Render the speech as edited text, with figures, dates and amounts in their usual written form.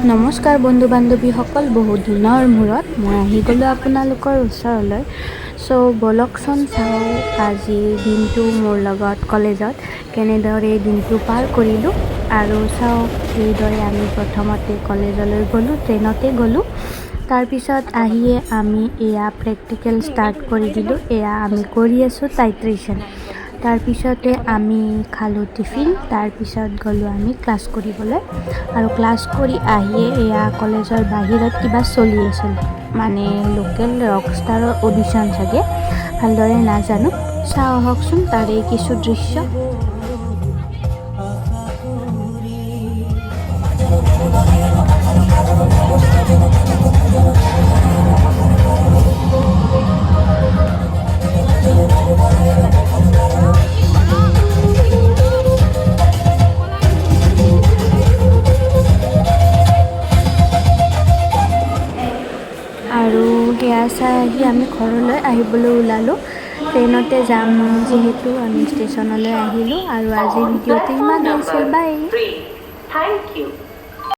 নমস্কাৰ বন্ধু বান্ধৱীসকল, বহুত দিনৰ মূৰত মই আহি গ'লোঁ আপোনালোকৰ ওচৰলৈ। চ' ব'লকচোন চাওঁ, আজিৰ দিনটো মোৰ লগত কলেজত কেনেদৰে দিনটো পাৰ কৰিলোঁ। আৰু চাওক, এইদৰে আমি প্ৰথমতে কলেজলৈ গ'লোঁ, ট্ৰেইনতে গ'লোঁ। তাৰপিছত আহিয়ে আমি এয়া প্ৰেক্টিকেল ষ্টাৰ্ট কৰি দিলোঁ। এয়া আমি কৰি আছোঁ টাইট্ৰেশ্যন। তাৰপিছতে আমি খালোঁ টিফিন। তাৰপিছত গ'লোঁ আমি ক্লাছ কৰিবলৈ। আৰু ক্লাছ কৰি আহিয়ে এয়া কলেজৰ বাহিৰত কিবা চলি আছিল, মানে লোকেল ৰক ষ্টাৰৰ অডিশ্যন চাগে, ভালদৰে নাজানো। চাওঁ আহকচোন তাৰে কিছু দৃশ্য। আৰু সেয়া চাই আহি আমি ঘৰলৈ আহিবলৈ ওলালোঁ। ট্ৰেইনতে যাম যিহেতু, আমি ষ্টেচনলৈ আহিলোঁ। আৰু আজিৰ ভিডিঅ'টো ইমানেই আছিল। বাই। Thank you.